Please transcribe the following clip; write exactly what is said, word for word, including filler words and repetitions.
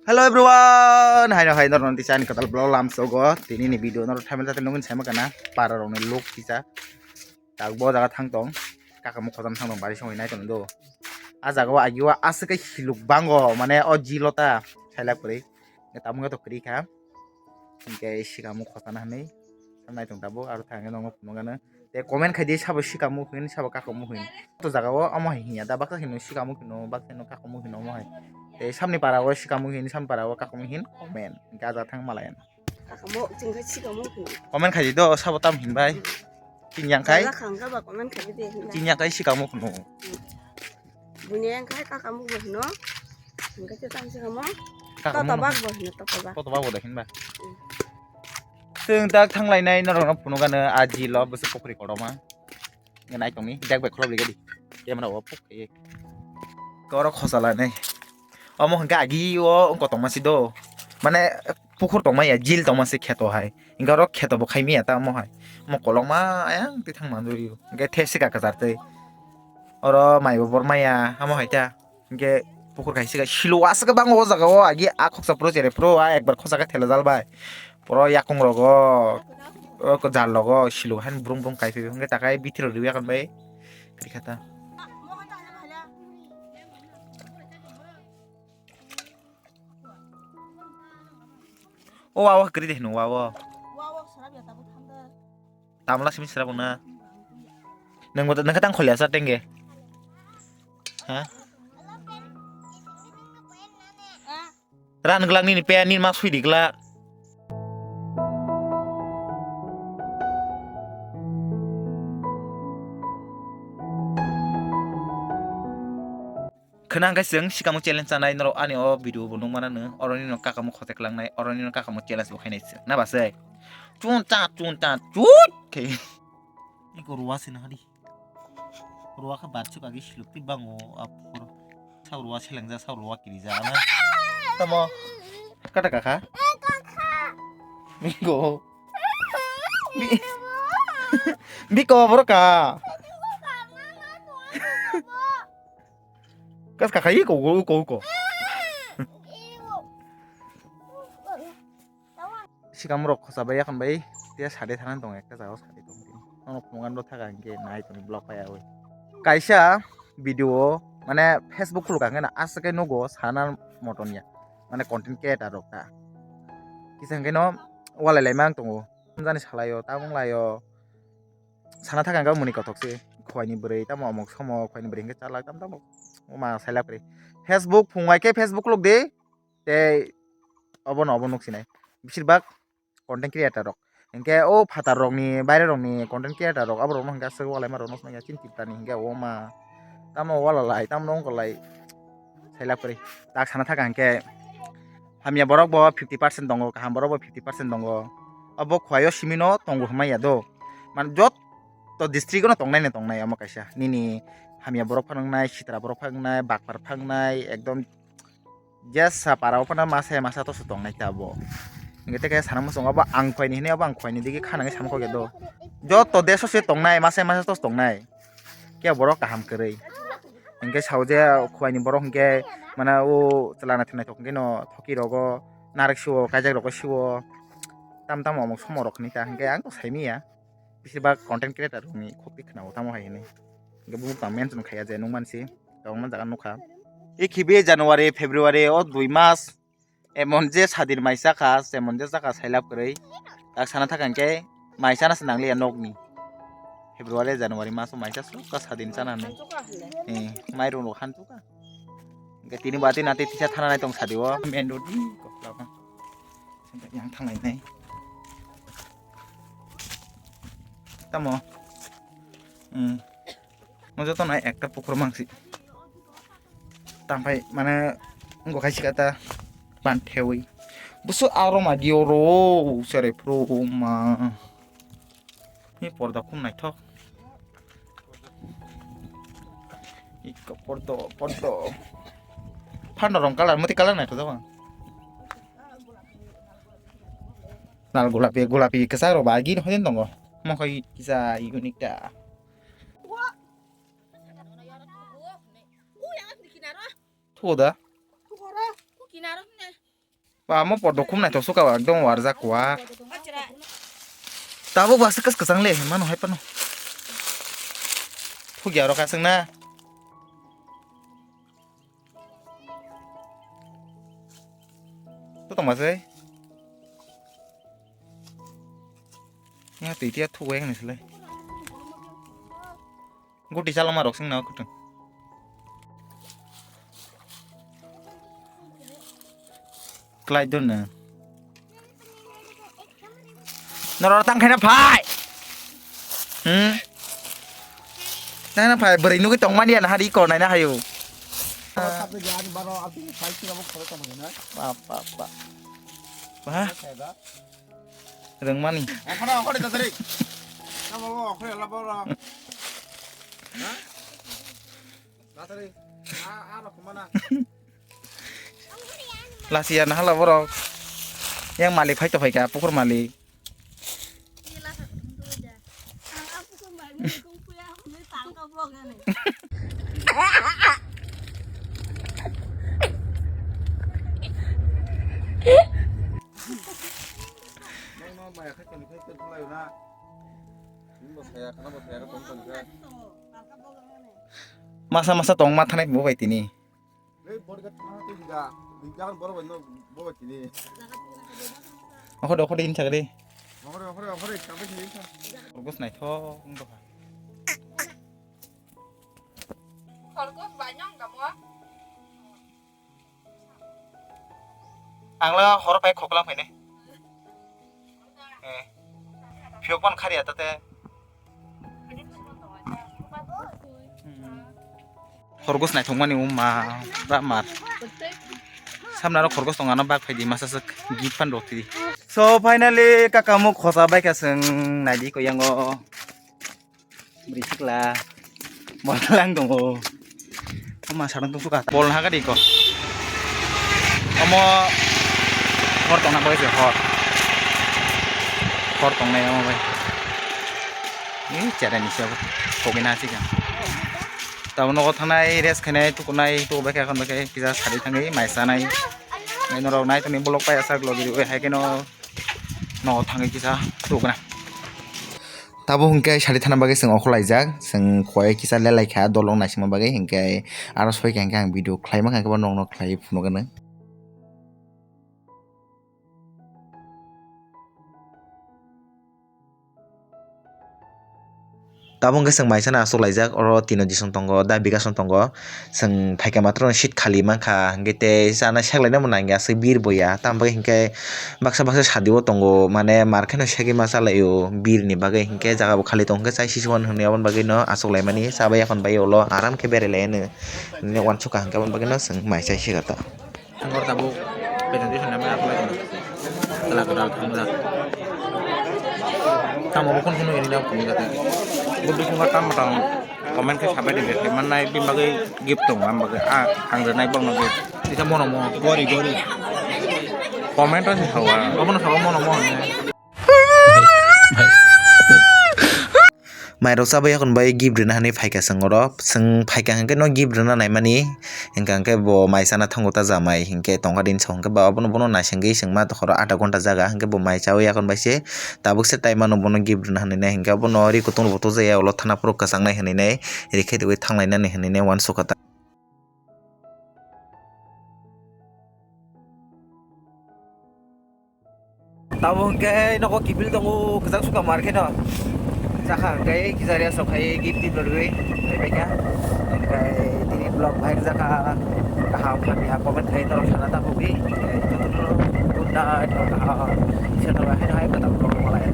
Hello everyone, haino hai norok tisa ani kwtal vlog lamsogo. Tini ni video norok thaimani tata nungni saima kana para rokni look tisa. Tak bo jaga thang tong. Kaka muk khojam thang tong bari songwi nai tong do. A jaga o agi o aswk khe siluk bango mane o jilota sailak kwrwi. Tamo khe to kwrwi kha. Hinkhe sikamo khotana hinwi nai tong tabuk aro thangwi nongno phunukgano. Te comment khai di sabo sikamo hin sabo kakamo hin. To jaga o omo hai hinya da baksa hino sikamo hino baksa hino kakamo hino omo hai. Te samni para o sikamo hin samni para o kakamo hin comment. Gaja thang malayan. Kakamo chingkha sikamo hin. Comment khai di do sabo tam hin bai. Chini yang kai. Kala khang kaba comment khai di hin. Chini yang kai sikamo hino. Buini yang kai kakamo bo hino. Chingkha sikamo. Kakamo Toto hino. Bak bo hino toto bak. Toto bak bo da hin ba. Chwng tak thanglainai norokno phunukgano a jilo bwswk pokri kotorma. Nai tongni bag bai khulobri gadi. Camera o phuk khe. Koro khosa lanai. Omo hwnkhe agi o wngkho tongma si do. Mane pukhur tongma ya jil tongma si kheto hai. Hwnkhe oro kheto bo khai manya ta omo hai. Omo kolokma ayang twi thang manjui. Hwnkhe the sika kwchar twi. Oro mai bo bor maya omo hai ta. Hingke pukur kaisa khe silo aswk khe bango o jaga o agi a khoksa phuru chere phuru a ekbar khosa khe thela jal bai. Poro yakung rogo o jal rogo silo haino brum brum kai phai hingke takai bithi rok riwi yakon bai. Kari khata. O wa wa kri de hino wa wa. Tamla simi sira bongna. Nang bodo nang katang kholi asa tenge. Ha? Ran glak nini pe nini ma sui di glak. Khwnang khe chwng sikamo challenge chanai norok ani o video bo nukmana nw oroni no kakamo khote kwlangnai oroni no kakamo challenge bo khainai chwng na ba se chun cha chun cha chut khe iko ruwa se nahadi ruwa kha barchuk agi siluk twi bango aphuru sa ruwa selengjak sa ruwa kirija ana tamo kata kakha bingo bi biko borok ka Kas kakai ko ko ko ko. Sikam rok khosa bai yakan bai tia sade thanan tong ekta jaga sade tong. Nono phungan do thaga hingke nai tong block pai awi. Kaisa video mane Facebook khulka hingke na aswk khe nugo sana moton ya. Mane content creator rok ta. Kisa hingke no walai lai mang tongo. Jani salayo, tamung layo. Sana thaka hingke muni kothok se. Khowai ni bwrwi tamo omok somo khowai ni bwrwi hingke chalak tam tamo. Oma sailak kwrwi. Facebook phungai khe Facebook lok de. Tei obono obo nuk sinai. Bisir bak content creator rok. Hingke o phatar rok ni baire rok ni content creator rok abo rok no hingke aswk walai ma rok no sinai chini tipra ni hingke oma. Tamo wala lai, tamo wngkha lai. Sailak kwrwi. Tak sana thaka hingke hamya borok bo fifty percent tongo, kaham borok bo fifty percent tongo. Obo khwlaio simi no tongo hwnmaya do. Mane jotto district o no tongnai no tongnai omo kaisa. Nini hamya borok phano wngnai, sitra borok phano wngnai, bakpar phano wngnai, ekdom jesa para o phano masa masa toso tongnai ta bo. Hingke tei kaisa sana muchungo obo ang khwlaini hinui obo ang khwlaini digi khanani samkho khe do. Jotto deso se tongnai masa masa toso tongnai. Khe borok kaham kwrwi. Hingke sao je khwlaini borok hingke mane o chwla naithok naithok hingke no thoki rogo narek sio kaijak rogo sio tam tam omok somok rok hinui ta hingke ang to saimanya. Bisi bak content creator rokni khophi khwnao tamo hai hinui. Hingke bumung tang mention khaiya je nung mansi kwbangma jaga nukha. Ikhibi January, February o dui mas. Emon je sadin mai chakha, emon je chakha sailab kwrwi. Tak sana thaka hingke mai chana se nangliya nokni. February, January maso mai cha sukha sadin chana hinui. Eh, mai rung rok han sukha. Hingke tini bati nati tisa thana nai tong sadi o. Main road ni kokla ma. Yang thanglai nai. Tamo. Hmm. Mo joto nai ekta pukur mangsi. Tampai mane ngo khai sikata ban thewi. Busu aro ma dio ro sere pro ma. Ni porda khum naithok. Iko pordo, pordo. Phano rong colour, muti colour naithok jabo. Nal gulapi, gulapi kwchak rok ba gini hoden tongo. Mo khai kisa unique ta. Thuda. Ba, amo poddo khum naithok suka ba, ekdom warjak kuwa. Tabuk ba swkang kwchang le, mano hai phano. Thugya oro kasung na. To tongma se. Nga twi tiya thugo yang ni sile. Guti chalama rok sing na kutung. Klai dun na. Norok tang khaina phai. Hmm. Tang khaina phai, bwrwi nugwi tongmani ya na hari ko naina hayo. Bap, bap, bap. Wah. Rwngmani. Okhore, okhore, tatari. Tamo, okhore, ala, boro. Ha? Tatari. A, a, rok mana? Lasi ya nahala borok. Yang malik phai to phaika, pukur malik. Masa masa tong ma thanai bo bai tini. Okhode, okhode, ini sagri. Okhode, okhode, okhode, kabe sini sa. Khorgos naithok wng tongkha. Khorgos bai nong kamo? Ang la horo pai khokla phainai. Eh. Phiyok pan khariya tate. Khorgos naithokmani wngma ba mar. Samna aro khorgos tong ano bak phaidi masa swk gift pan rw thidi. So finally kaka muk khosa baikha chwng naidi ko yango. Bwrwi sikla. Mol lang tongo. Ama sarang tong suka. Bol na hagadi ko. Omo hor tongna bai se hor. Hor tongnai omo bai. Ni chara ni sabo. Kogi na sika. Tabo nogo thanai rest khainai tukunai tuku bai kha khon bai kha kisa sari thangwi mai sanai. Nai norok nai tongni bolok pai asak logi bai hai khe no. Nogo thangwi kisa tubuna. Tabuk hwnkhe sari thana bagwi chwng okhorlaijak, chwng khowai kisa lelaikha dolong naisingma bagwi, hinkhe aro soikha hinkhe ang video khlai mankha, hinkhe bo nokno khlaiwi phunukgwno. Tabuk hwnkhe chwng mai sana achuk laijak, oro tino disong tongo, da bigasong tongo, chwng phaikha matwrwng seat khali mankha, hwnkhe tei chana seklainai bo nangya aswk bir bo ya, tamo bagwi hwnkhe baksa baksa sadi o tongo, mane mar kheno segwi ma chalaio bir ni bagwi, hwnkhe jaga bo khali tong hwnkhe chai sisi wano hwnwi aboni bagwi no achuk laimani, chabai yakhon bai ulo aram khe berai lai anw hwnwi uansukha, hwnkhe aboni bagwi no chwng mai chai sika ta. Ang oro tabuk presentation naimani aphuru lai tongo. Chwla kwtal thumjak. Tamo bo khunu khunu ini nang phunukjak. Bo bising tamo tamo comment khe sabai de, khe mannai bini bagwi gift tongo, ani bagwi a, ang rwnai bokno gift. Kisa mono mo. Gori, gori. Comment o se sawa. Obono sawa mono mo hinwi. Mairok chabai yakon bai gift rwna hinwi phaikha chwng oro. Chwng phaikha hwnkhe no gift rwna naimani. Hwnkha hwnkhe bo mai chana thango ta jamai. Hinkhe tongkha din song hwnkhe ba obono bono naisingwi chwngma dokhoro adha ghonta jaga. Hwnkhe bo mai chawi yakon bai se tabuk se tai mano bono gift rwna hinwi nai. Hwnkhe obono ri kutung bo tujaya ulo thana phuru kwchangnai hinwi nai. Rikhe riwi thanglainani hinwi nai uansukha ta. Tamo hwnkhe nogo kiphil tongo, kwchak sukha mar kheno. Chakha hwnkhe kisa rest rok khai gift tip rwgwi phaibaikha. Hwnkhe tini vlog bahai rwjakha. Kaham hamya comment khai norok sana ta phugi. Hwnkhe jotono good night, kaham. Isor no bahai no hai kwtal vlog rok malai.